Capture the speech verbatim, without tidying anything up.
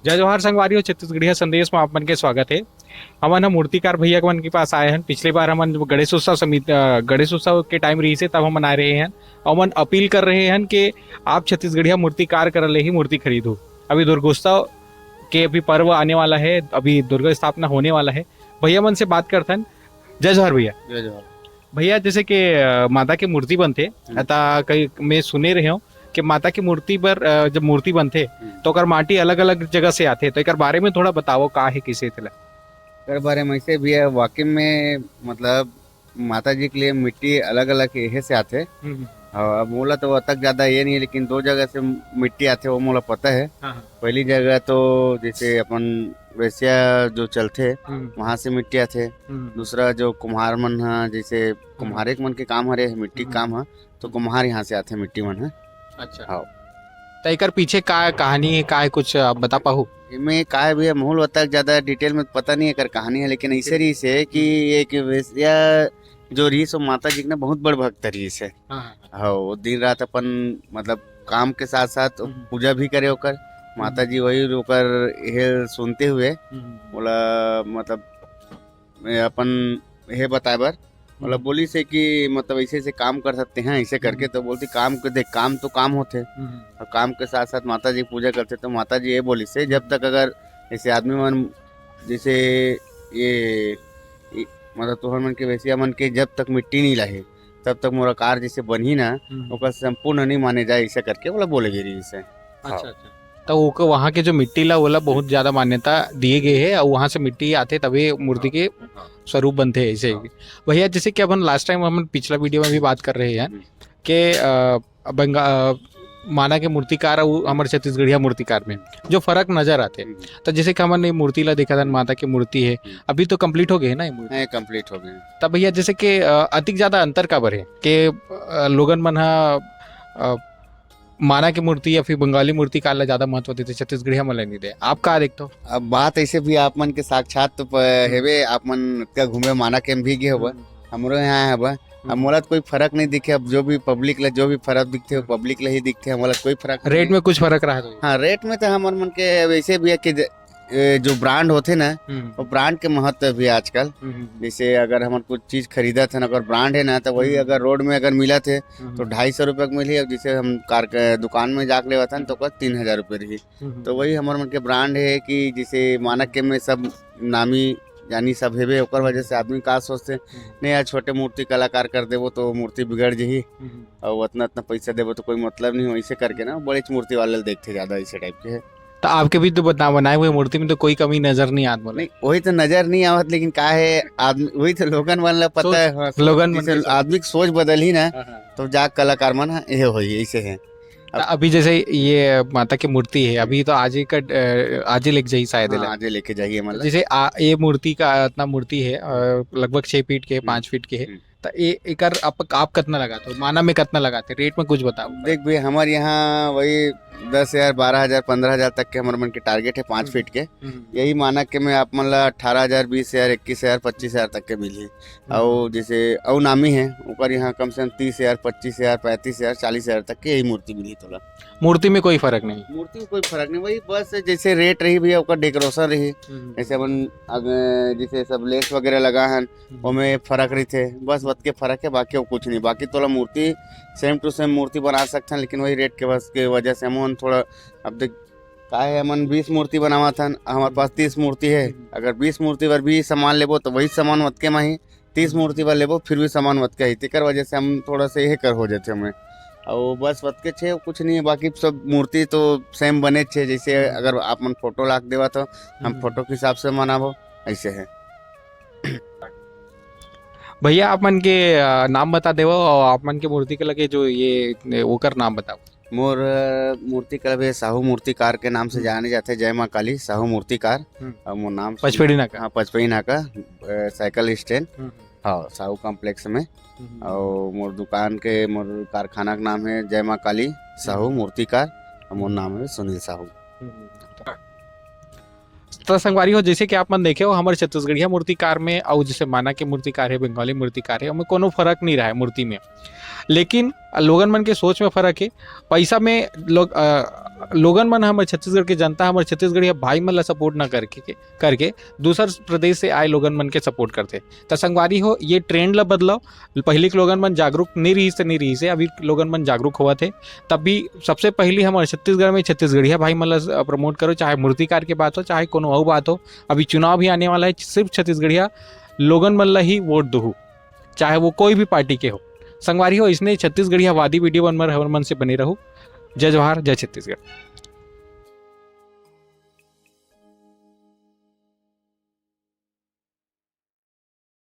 जय जोहार संगवारी हो, छत्तीसगढ़िया संदेश में आप मन के स्वागत है। हमन ह मूर्तिकार भैया मन के पास आए हन। पिछले बार हमन गणेशोत्सव समिति, अ, गणेशोत्सव के टाइम रहिस हे, तब हमन आए रहे हन। अउ हमन अपील कर रहे हन कि आप छत्तीसगढ़िया मूर्तिकार करा ले ही मूर्ति खरीदो। अभी दुर्गोत्सव के अभी पर्व आने वाला है, अभी दुर्गा स्थापना होने वाला है। भैया मन से बात करथन। जय जोहार भैया। जय जोहार। भैया, जैसे कि, अ, माता के मूर्ति बनथे, हम्म। त कई मैं सुने रहे हूँ कि माता के मूर्ति बर, अ, जब मूर्ति बनथे, हम्म। तो ओकर माटी अलग-अलग जगह से आथे, तो एकर बारे में थोड़ा बताओ, का हे, किसे तेला? एकर बारे में ऐसे भी है, वाकई में, मतलब, माता जी के लिए मिट्टी अलग-अलग एहे से आथे। हम्म। हाँ, अब मोला तो अतक ज्यादा ये नहीं है, लेकिन दो जगह से मिट्टी आथे, वो मोला पता है। हाँ, हाँ। पहली जगह तो जैसे अपन वैश्या जो चलथे, हम्म। वहाँ से मिट्टी आथे। हम्म। दूसरा जो कुम्हार मन ह, जैसे हम्म। कुम्हारे मन के काम हरे, मिट्टी हम्म। काम ह, तो कुम्हार यहाँ से आथे मिट्टी मन ह। अच्छा। हाँ। त एकर पीछे का कहानी है, का है, कुछ आप बता पाहू? एमे का है भैया, मोला ओतक ज्यादा detail में पता नहीं एकर कहानी है, लेकिन ऐसे रहिस हे कि एक वैश्या जो रहिस, वो माता जी के ना बहुत बड़ भक्त रहिस हे। हाँ, हाँ। हाँ, वो दिन रात अपन, मतलब, काम के साथ साथ हम्म। पूजा भी करे ओकर। माता हम्म। जी वही ओकर ये सुनते हुए हम्म। बोला, मतलब, ए, अपन हे बताए बर, मतलब, हम्म। बोलिस हे कि, मतलब, ऐसे ऐसे काम कर सकते हैं, ऐसे करके। हम्म। तो बोलती, काम के देख, काम तो काम होथे, हम्म। और काम के साथ साथ माता जी पूजा करथे। तो माता जी ये बोलिस हे, जब तक अगर ऐसे आदमी मन, जैसे ये, ये, मतलब, तोहर मन के वैश्या मन के जब तक मिट्टी नहीं लाही, तब तक मोर कार जैसे बनही ना, हम्म। ओकर संपूर्ण नहीं माने जाए, ऐसे करके बोला, बोले गिरी इसे। अच्छा, हाँ। अच्छा। तो ओकर वहाँ के जो मिट्टी ला, ओला बहुत ज्यादा मान्यता दिए गए हे, और वहाँ से मिट्टी आथे, तभी मूर्ति के हाँ। स्वरूप बनथे, ऐसे। हाँ। भैया, जैसे कि अपन last time, हमन पिछला video में भी बात कर रहे हैं हम्म। कि, अ, बंगा-, अ, माना के मूर्तिकार अउ हमर छत्तीसगढ़िया मूर्तिकार में जो फर्क नजर आथे, हम्म। तो जैसे कि हमन ये मूर्ति ला देखत हन, माता के मूर्ति है, हम्म। अभी तो complete हो गए है ना ये मूर्ति? हाँ, complete हो गए हैं। तब भैया, जैसे कि, अ, अतिक ज्यादा अंतर काबर है कि, अ, लोगन मन ह, अ, माना के मूर्ति या फिर बंगाली मूर्तिकार ला ज्यादा महत्व देथे, छत्तीसगढ़िया मन ला नहीं दे, आप का देखथो? अब बात ऐसे भी आप मन के साक्षात तो प-, हम्म। हेबे, आप मन का घूमे माना के भी गे होबे, हम्म। हमरो यहाँ हेबे। अब हम्म। मोला तो कोई फर्क नहीं दिखे, अब जो भी public ला जो भी फर्क दिखथे, वो public ला ही दिखथे, मोला कोई फर्क नहीं। Rate में कुछ फर्क रहा तो? हाँ, rate में तो हमर मन के वैसे भी है कि ज-, ए, जो brand होथे ना, हम्म। वो brand के महत्व भी है आजकल। हम्म, हम्म। जैसे अगर हमन कुछ चीज खरीदत हन, अगर brand है ना, तो वही हम्म। अगर road में अगर मिलत हे, हम्म। तो ढाई सौ रुपये के मिलही, और जैसे हम कार के दुकान में जाके लेवत हन, तो ओकर तीन हजार रुपये रही। हम्म। तो वही हमर मन के brand है कि जैसे मानक के में सब नामी यानी सब हेबे, ओकर वजह से आदमी का सोचथे, हम्म। "नहीं यार, छोटे मूर्ति कलाकार कर देबो तो मूर्ति बिगड़ जही, हम्म। और उतना, उतना पैसा देबो तो कोई मतलब नहीं हो।" ऐसे करके ना बड़ेच मूर्ति वाले देखथे ज्यादा, ऐसे type के है। तो आपके भी तो बता-, बनाए हुए मूर्ति में तो कोई कमी नजर नहीं आत बोले। नहीं, वही तो नजर नहीं आवत, लेकिन का है, आदमी, वही तो लोगन मन ला पता सोच, है, हाँ, सोच, लोगन मन जैसे के सोच। आदमी की सोच बदलही ना, हाँ, हाँ। तो जा कलाकार मन, हाँ, ये होही, ऐसे है। त अभी जैसे ये माता की मूर्ति है, अभी तो आज ही का, अ, आज ही लेके जाही शायद हाँ, एला। आज ही लेके जाही, मतलब। जैसे आ, ये मूर्ति का इतना मूर्ति है, अ, लगभग छः फीट के, हम्म। पाँच फीट के है। हम्म। त ये एकर आप, आप कितना लगाते हो? माना में कितना लगाते हो? Rate में कुछ बताओ। देख भैया, हमारे यहाँ वही दस हजार, बारह हजार, पन्द्रह हजार तक के हमारे मन के target है, पाँच हम्म। फीट के। हम्म। यही माना के में आप मन ला अठारह हजार, बीस हजार, इक्कीस हजार, पच्चीस हजार तक के मिलही। हम्म। अउ जैसे अउ नामी है, ओकर यहाँ कम से कम तीस हजार, पच्चीस हजार, पैंतीस हजार, चालीस हजार तक के यही मूर्ति मिलही तोला। मूर्ति में कोई फर्क नहीं? मूर्ति में कोई फर्क नहीं, वही बस जैसे rate रही भैया, ओकर decoration रही। हम्म। जैसे अपन अग-, जैसे सब lace वगैरह लगा हन, हम्म। ओमे फर्क रहिथे, बस ओतके फर्क है, बाकी अउ कुछ नहीं। बाकी तोला मूर्ति same to same मूर्ति बना सकथन, लेकिन वही rate के बस के वजह से हमन थोड़ा, अब देख, का है, हमन बीस मूर्ति बनावत हन, हमारे पास तीस मूर्ति है। हम्म। अगर बीस मूर्ति बर भी सामान लेबो, तो वही सामान ओतके में ही, तीस मूर्ति बर लेबो, फिर भी सामान ओतके ही। तेकर वजह से हम थोड़ा सा यही कर हो जाथे हमें। और बस ओतके छे, कुछ नहीं है, बाकी सब मूर्ति तो same बने छे। जैसे हम्म। अगर आप मन photo लाग देवा, तो हम हम्म। Photo के हिसाब से बनाबो, ऐसे है। भैया, आप मन के, अ, नाम बता देवो और आप मन के मूर्ति के लगे जो ये, ओकर नाम बताओ। मोर, अ, मूर्ति कला भैया साहू मूर्तिकार के नाम से हम्म। जाने जाथे, जय माँ काली साहू मूर्तिकार। हम्म। और मोर नाम पचपेड़ी नाका। हाँ, पचपेड़ी नाका, अ, cycle stand। हम्म। हाँ, साहू complex में। हम्म। और मोर दुकान के, मोर कारखाना के नाम है जय माँ काली साहू हम्म। मूर्तिकार, और मोर नाम है सुनील साहू। हम्म। त संगवारी हो, जैसे कि आप मन देखे हो, हमर छत्तीसगढ़िया मूर्तिकार में अउ जैसे माना के मूर्तिकार है, बंगाली मूर्तिकार है, ओमे कोनो फर्क नहीं रहा है मूर्ति में, लेकिन लोगन मन के सोच में फर्क है। पैसा में लोग, अ, लोगन मन हमर छत्तीसगढ़ के जनता, हमर छत्तीसगढ़िया भाई मन ला सपोर्ट ना करके, करके दूसर प्रदेश से आए लोगन मन के सपोर्ट करथे। त संगवारी हो, ये ट्रेंड ला बदलाओ। पहिली के लोगन मन जागरूक नहीं रहिस ते नहीं रहिस हे, अभी लोगन मन जागरूक होवत हे। तब भी सबसे पहिली हमर छत्तीसगढ़ में छत्तीसगढ़िया भाई मन ला प्रमोट करो, चाहे मूर्तिकार के बात हो, चाहे कोनो अउ बात हो। अभी चुनाव भी आने वाला है, सिर्फ छत्तीसगढ़िया लोगन मन ला ही वोट दुहू, चाहे वो कोई भी पार्टी के हो। संगवारी हो, इसने छत्तीसगढ़िया वादी वीडियो मन हमर मन से बने रहू। जय जोहार, जय छत्तीसगढ़।